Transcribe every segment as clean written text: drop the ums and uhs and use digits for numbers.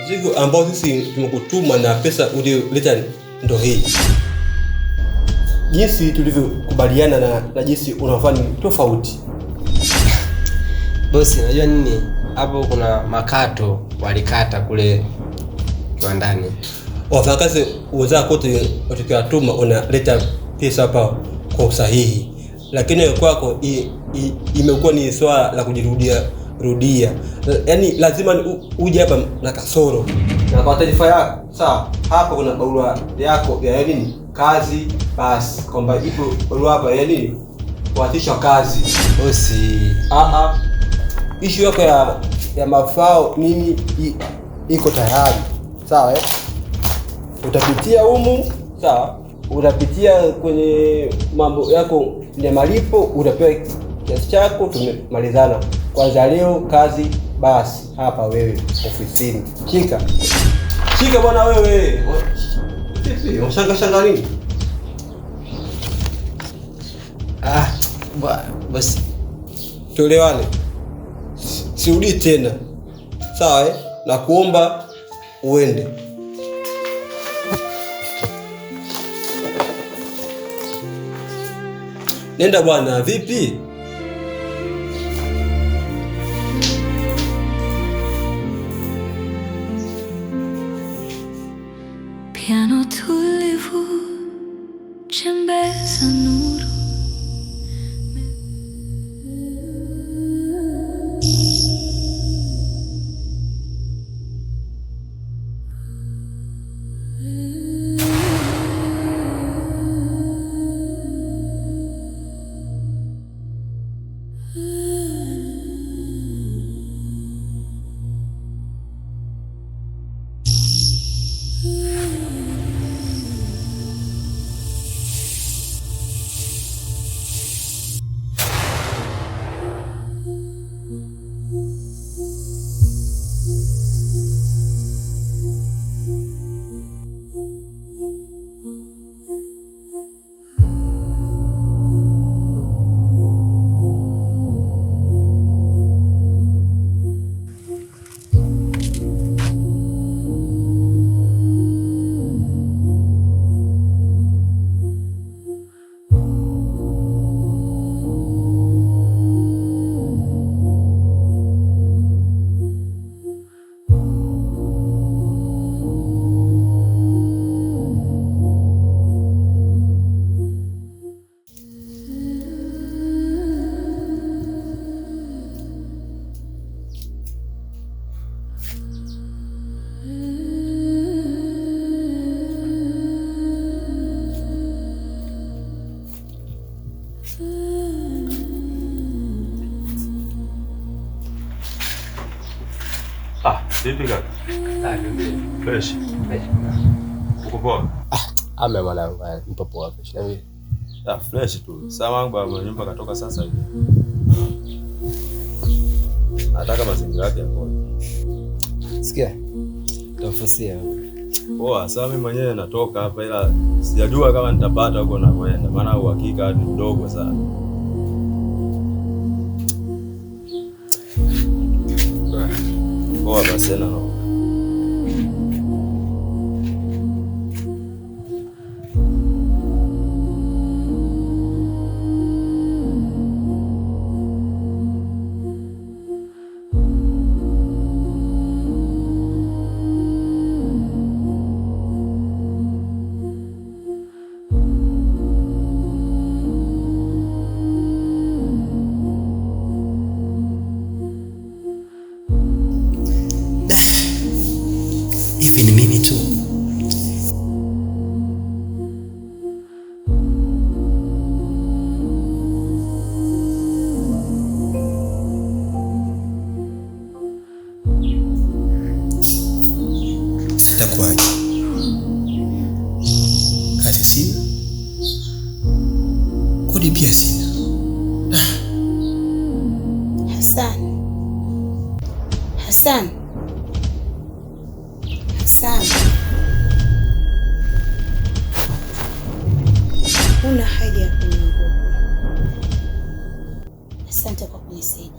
Mzigo ambao sisi tumekutuma na pesa ulioleta ndo hii. Jinsi tulivyokubaliana na jinsi unafanya tofauti. Bosi, unajua nini? Hapo kuna makato walikata kule kiwandani. Wafanyakazi wenzako wote tukiwatuma unaleta pesa hapa kwa usahihi. Lakini kwako imekuwa ni swala la kujirudia rudia. Yaani lazima uje hapa na kasoro. Na kwa taarifa yako, sawa, hapa kuna barua yako ya nini? Kazi basi, kwamba ipo barua hapa ya nini? Kuachishwa kazi. Bosi, Issue yako ya mafao nini iko tayari. Sawa eh? Utapitia humu, sawa? Utapitia kwenye mambo yako ya malipo, utapewa kiasi chako, tumemalizana. Kwanza leo kazi basi hapa wewe ofisini. Shika. Shika bwana wewe. Vipi? Unashanga shanga nini? Bosi. Tuelewane. Sirudi tena. Sawa eh? Na kuomba uende. Nenda bwana, vipi? Piano tulivu, chembe za nuru. Vipi kaka? Fresh. Uko poa? Ame mwanangu, nipo poa fresh. Na vipi? Fresh tu. Sawa wangu baba nyumba katoka sasa hivi. Nataka mazingira yake yapoe. Sikia. Tufusia. Poa, sasa mimi mwenyewe natoka hapa ila sijajua kama nitapata huko nakwenda, maana uhakika ni mdogo sana. Poa basi na Hivi ni mimi tu? Itakuwaje? Kazi sina, kodi pia sina. Hassan. Hassan. Hassan. Huna haja ya kuniogopa. Asante kwa kunisaidia.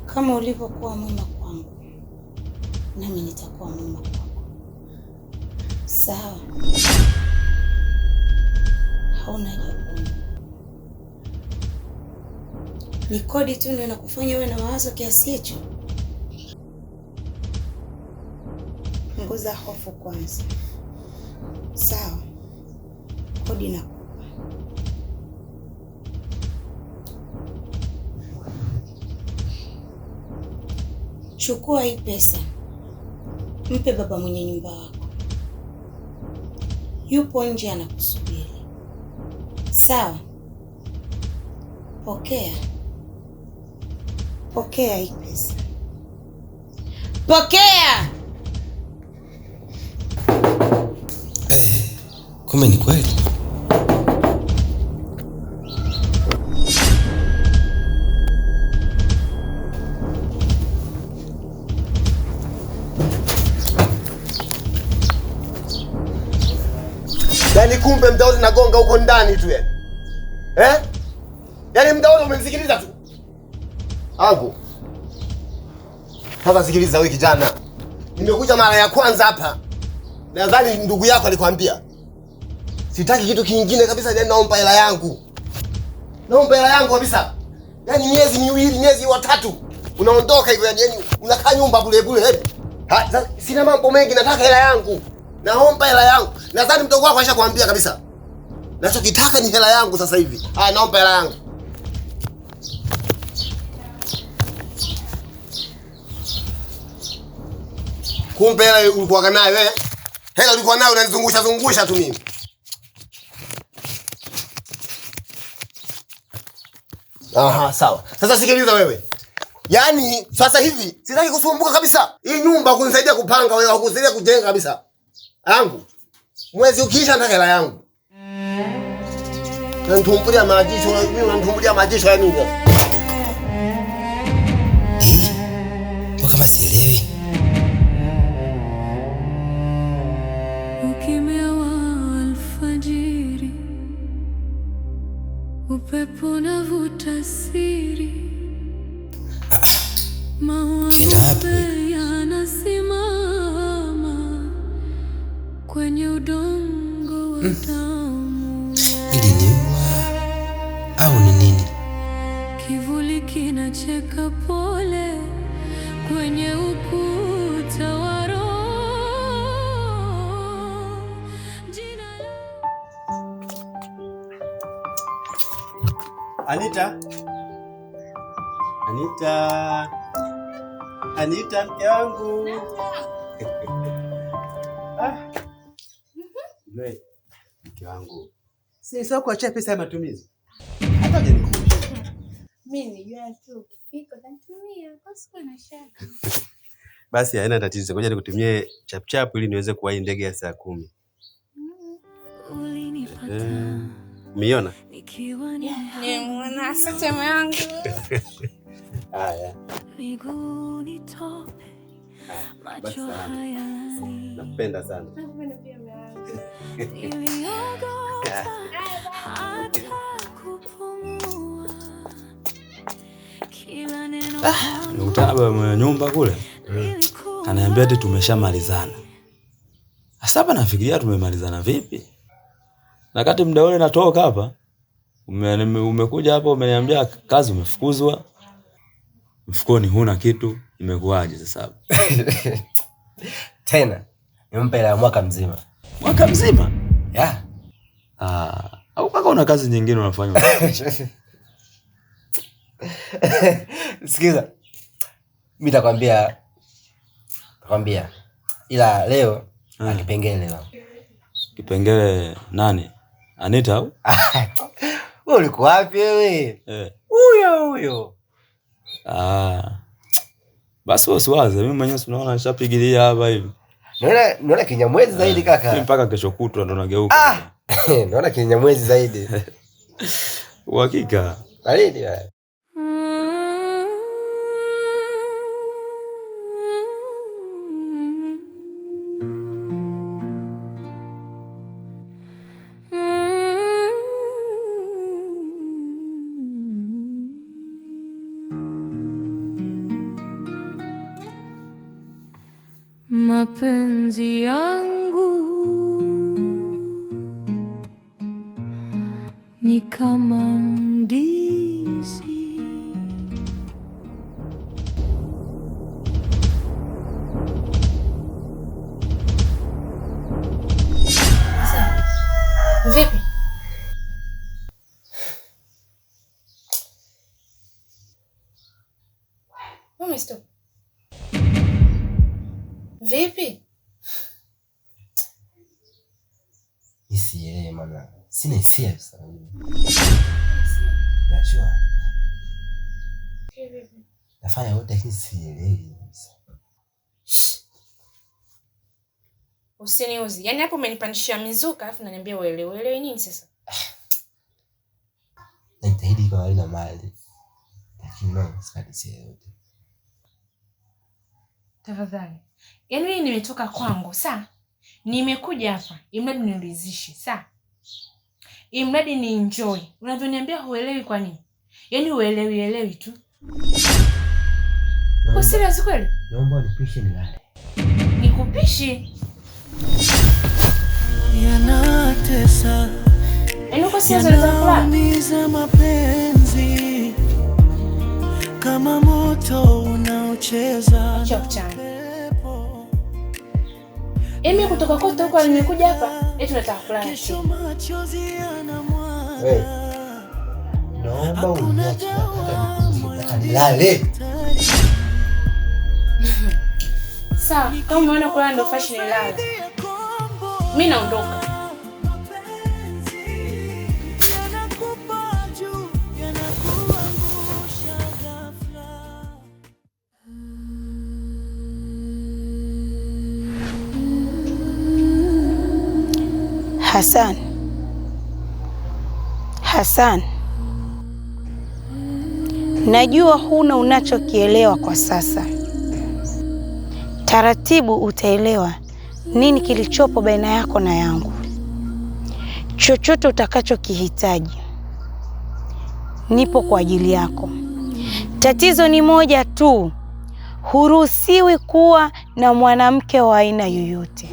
Kama ulivyokuwa mwema kwangu, nami nitakuwa mwema kwako. Sawa? Hauna haja ya kuogopa. Ni kodi tu ndio inakufanya uwe na mawazo kiasi hicho? Punguza hofu kwanza. Sawa? Kodi nakupa. Chukua hii pesa, mpe baba mwenye nyumba wako. Yupo nje anakusubiri. Sawa? Pokea. Pokea hii pesa. Pokea! Kumbe ni kweli. Yaani kumbe mda wote nagonga huko ndani tu yani. Eh? Yaani mda wote umenisikiliza tu. Angu. Sasa sikiliza wewe kijana. Nimekuja mara ya kwanza hapa. Nadhani ndugu yako alikwambia. Sitaki kitu kingine kabisa, yaani naomba hela yangu. Naomba hela yangu kabisa. Yaani miezi miwili, miezi watatu unaondoka hivyo yani, yaani unakaa nyumba bure bure hebu. Ha, sasa sina mambo mengi, nataka hela yangu. Naomba hela yangu. Nadhani mdogo wako alishakwambia kabisa. Nachokitaka ni hela yangu sasa hivi. Ah, naomba hela yangu. Kumbe hela ulikuwa nayo eh? Hela ulikuwa nayo unanizungusha zungusha tu mimi. Aha, sawa. Sasa sikiliza wewe. Yaani sasa hivi sitaki kusumbuka kabisa. Hii nyumba kunisaidia kupanga wewe, hukusaidia kujenga kabisa. Angu. Mwezi ukiisha nataka hela yangu. Unanitumbulia majicho, mimi unanitumbulia majicho ya nini sasa? Kwa kama sielewi. Ukimya wa alfajiri, upepo unavuta siri, maua Kenda wapi? meupe yanasimama kwenye udongo wa damu. Ili ni ua au ni nini? Kivuli kinacheka pole kwenye ukuta wa roho. Jina Anita. Anita. Anita mke wangu. Ah. Wewe mke wangu. Si sio kuachia pesa ya matumizi. Hata hujanikumbusha. Mimi nilijua tu ukifika utanitumia, kwa sikuwa na shaka. Basi haina tatizo. Ngoja nikutumie chap chap ili niweze kuwahi ndege ya saa 10. ulinipata Umeiona? nikiwa Nimeona, asante mume wangu. Haya. miguuni tope, Basi macho salama. hayalali. Nakupenda sana. Nakupenda pia mume wangu. Niliogopa hata kupumua, kila neno Nikutana baba mwenye nyumba kule, lilikuwa kaniambia ati tumeshamalizana. Sasa hapa nafikiria tumemalizana vipi? Na kati muda ule natoka hapa, umekuja hapa umeniambia kazi umefukuzwa, mfukoni huna kitu, imekuwaje sasa hapa? Tena nimempa hela ya mwaka mzima. Mwaka mzima? Yeah. Ah, au kaka una kazi nyingine unafanya? Sikiza. Mimi takwambia. Ila leo na kipengele leo. Kipengele nani? Anita au? Wewe ulikuwa wapi wewe? Eh. Huyo huyo. Ah. Basi wewe usiwaze, mimi mwenyewe si unaona nishapigilia hapa hivi. Naona kinyamwezi zaidi Mimi kaka. mpaka kesho kutwa ndo nageuka. Ah! Naona kinyamwezi zaidi. Uhakika. Baridi wewe. Mapenzi yangu ni kama ndizi. Vipi? Umestop. Vipi? Nisielewe maana sina hisia sasa. Najua. Nafanya yote lakini sielewi kabisa. Usiniuzi. Yaani hapo umenipandishia mizuka alafu unaniambia uelewe. Uelewe nini sasa? Najitahidi kwa hali na mali. Lakini no, sipati hisia yoyote. Tafadhali. Yaani mimi nimetoka kwangu, saa? Nimekuja hapa, imradi niridhishe, saa? Imradi ni enjoy. Unavyoniambia huelewi kwa nini? Yaani huelewi elewi tu. Uko serious kweli? Naomba unipishe nilale. Nikupishi? Yanatesa, Yaani uko serious unataka kulala? yanaumiza mapenzi kama moto unaocheza Acha kuchana. Yaani mimi kutoka kote huko nimekuja hapa, eti unataka kulala. kesho machozi yanamwaga. Wewe. Naomba uniache nataka nipumzike, nataka nilale. Sawa, kama umeona kulala ndio fashion lala. Mimi naondoka. Yanakupa juu, yanakuangusha ghafla. Hassan, Hassan, najua huna unachokielewa kwa sasa. Taratibu utaelewa nini kilichopo baina yako na yangu. Chochote utakachokihitaji, nipo kwa ajili yako. Tatizo ni moja tu, huruhusiwi kuwa na mwanamke wa aina yoyote,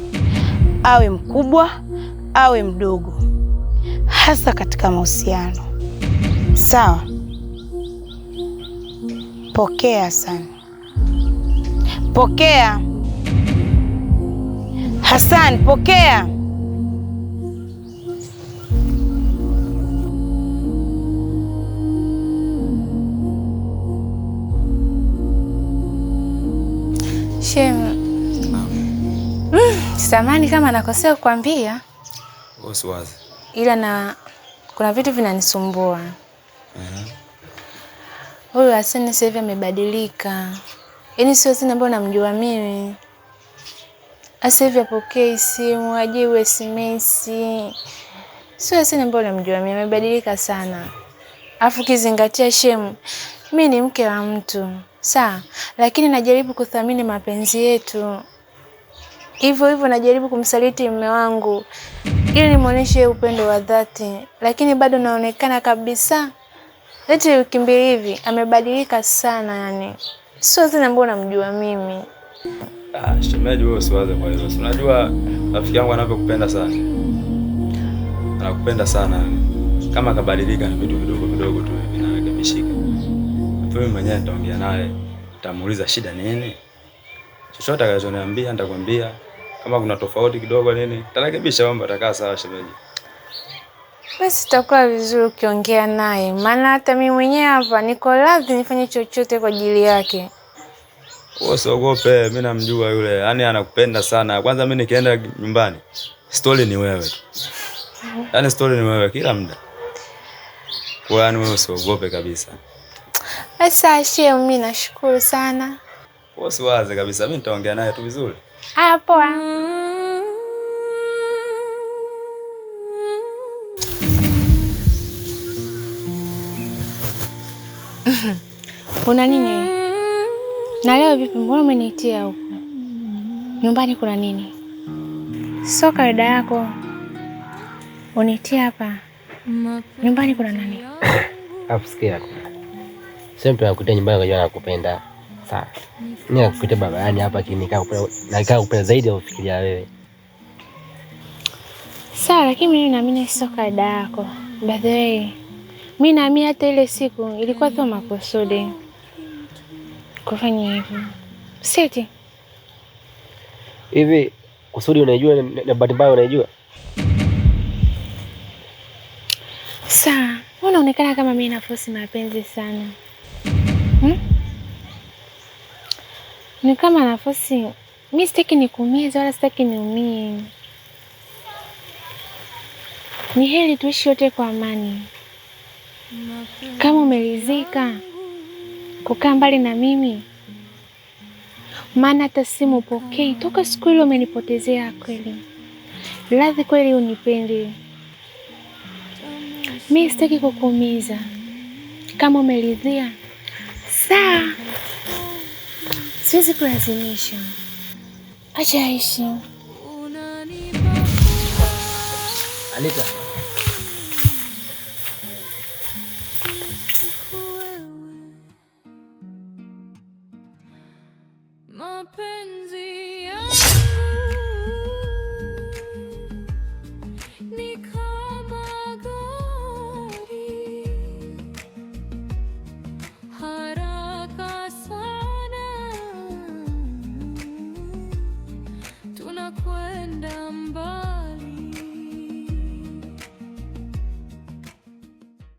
awe mkubwa awe mdogo, hasa katika mahusiano. Sawa? Pokea Hassan, pokea Hassan, pokea. Shem. Samahani kama nakosea kukwambia, Usiwaze. ila na kuna vitu vinanisumbua. Huyu Hassan sasa hivi amebadilika. Yaani sio Hassan ambaye namjua mimi. Sasa hivi apokei simu, ajibu SMS. Sio Hassan ambaye namjua mimi, amebadilika sana. Alafu kizingatia Shemu, mimi ni mke wa mtu. Sawa, lakini najaribu kuthamini mapenzi yetu. Hivyo hivyo najaribu kumsaliti mume wangu ili nimuoneshe upendo wa dhati, lakini bado naonekana kabisa eti wiki mbili hivi amebadilika sana, yani sio zile ambayo namjua mimi. Ah, shemeji wewe usiwaze kwa hilo. Si unajua rafiki yangu anavyokupenda sana. Anakupenda sana. Kama akabadilika ni vitu vidogo vidogo tu vinarekebishika. Mimi mwenyewe nitaongea naye, nitamuuliza shida nini. Chochote atakachoniambia nitakwambia. Kama kuna tofauti kidogo nini, nitarekebisha, mambo atakaa sawa shemeji. Basi itakuwa vizuri ukiongea naye, maana hata mimi mwenyewe hapa niko radhi nifanye chochote kwa ajili yake. Wewe usiogope, mimi namjua yule. Yaani anakupenda sana. Kwanza mimi nikienda nyumbani, story ni wewe tu. Yaani story ni wewe kila muda. Kwa hiyo yaani wewe usiogope kabisa. Sasa Shemu, mimi nashukuru sana. Wewe usiwaze kabisa, mimi nitaongea naye tu vizuri. Haya, poa. Una nini? Na leo vipi? Mbona umeniitia huku? Nyumbani kuna nini? Sio kawaida yako uniitia hapa. Nyumbani kuna nani? Alafu sikia, sio mtu anakuita nyumbani akajua anakupenda. Sawa. Mimi nakuita baba yani hapa lakini nikaa kupenda zaidi ya ufikiria wewe. Sawa, lakini mimi naamini sio kawaida yako. By the way, mimi naamini hata ile siku ilikuwa tu makusudi kufanya hivyo. Seti. Hivi kusudi unaijua na bahati mbaya unaijua? Sawa, unaonekana kama mimi nafosi mapenzi sana. Ni kama nafosi. Mimi sitaki nikuumize wala sitaki niumie. Ni heri tuishi wote kwa amani. Kama umeridhika kukaa mbali na mimi, maana hata simu upokei toka siku ile umenipotezea kweli. Radhi kweli unipendi. Mimi sitaki kukuumiza. Kama umeridhia, sawa. Siwezi kulazimisha. Acha aishi. Anita.